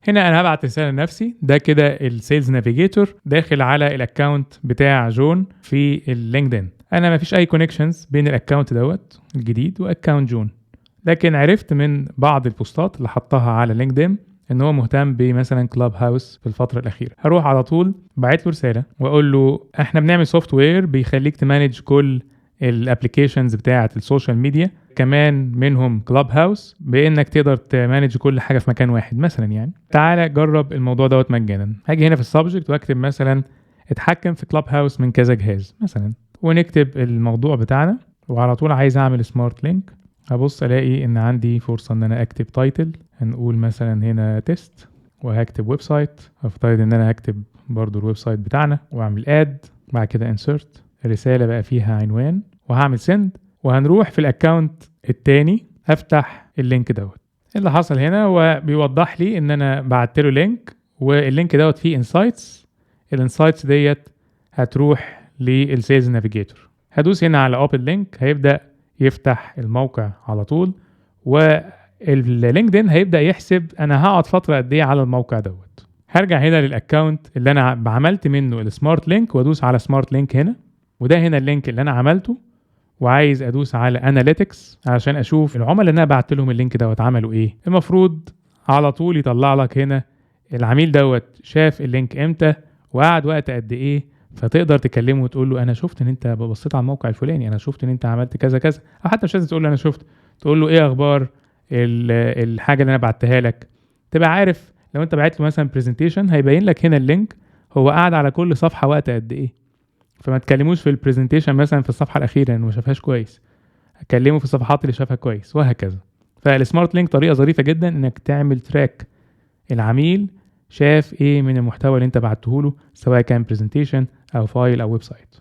هنا انا هبعت رسالة لنفسي. ده كده ال Sales Navigator داخل على ال account بتاع جون في ال LinkedIn. انا ما فيش اي connections بين ال account دوت الجديد و account جون، لكن عرفت من بعض البوستات اللي حطها على LinkedIn ان هو مهتم بمثلا Clubhouse في الفترة الاخيره. هروح على طول بعت له رسالة واقول له احنا بنعمل software بيخليك ت manage كل ال applications بتاعه ال social media، كمان منهم Clubhouse، بانك تقدر ت manage كل حاجة في مكان واحد مثلا. يعني تعالى جرب الموضوع دوت مجانا. هاجي هنا في ال subject واكتب مثلا اتحكم في Clubhouse من كذا جهاز مثلا، ونكتب الموضوع بتاعنا. وعلى طول عايز اعمل smart link. هبص الاقي ان عندي فرصة ان انا اكتب title، هنقول مثلا هنا test، وهكتب website. هفترض ان انا هكتب برضو ال website بتاعنا، واعمل add، بعد كده insert. الرسالة بقى فيها عنوان، وهعمل send. وهنروح في ال account التاني افتح ال link دوت. اللي حصل هنا هو بيوضح لي ان انا بعت له link، وال link دوت فيه insights. ال insights ديت هتروح لل Sales Navigator. هدوس هنا على open link، هيبدا يفتح الموقع على طول، وال LinkedIn هيبدا يحسب انا هقعد فترة قد ايه على الموقع دوت. هرجع هنا لل account اللي انا عملت منه ال smart link، وادوس على smart link هنا، وده هنا ال link اللي انا عملته. وعايز ادوس على analytics عشان اشوف العملاء اللي انا بعت لهم ال link دوت عملوا ايه. المفروض على طول يطلع لك هنا العميل دوت شاف ال link امتى وقعد وقت قد ايه، فتقدر تكلمه وتقول له انا شفت ان انت بصيت على الموقع الفلاني، انا شفت ان انت عملت كذا كذا، او حتى مش لازم تقول له انا شفت، تقول له ايه اخبار الحاجة اللي انا بعتها لك. تبقى عارف لو انت بعت له مثلا presentation هيبين لك هنا ال link هو قعد على كل صفحة وقت قد ايه. فما تكلموش في ال presentation مثلا في الصفحة الاخيرة لانه ما شافهاش كويس، كلمة في الصفحات اللي شافها كويس، وهكذا. فال smart link طريقه ظريفة جدا انك تعمل track العميل شاف ايه من المحتوى اللي انت بعته له، سواء كان presentation او file او website.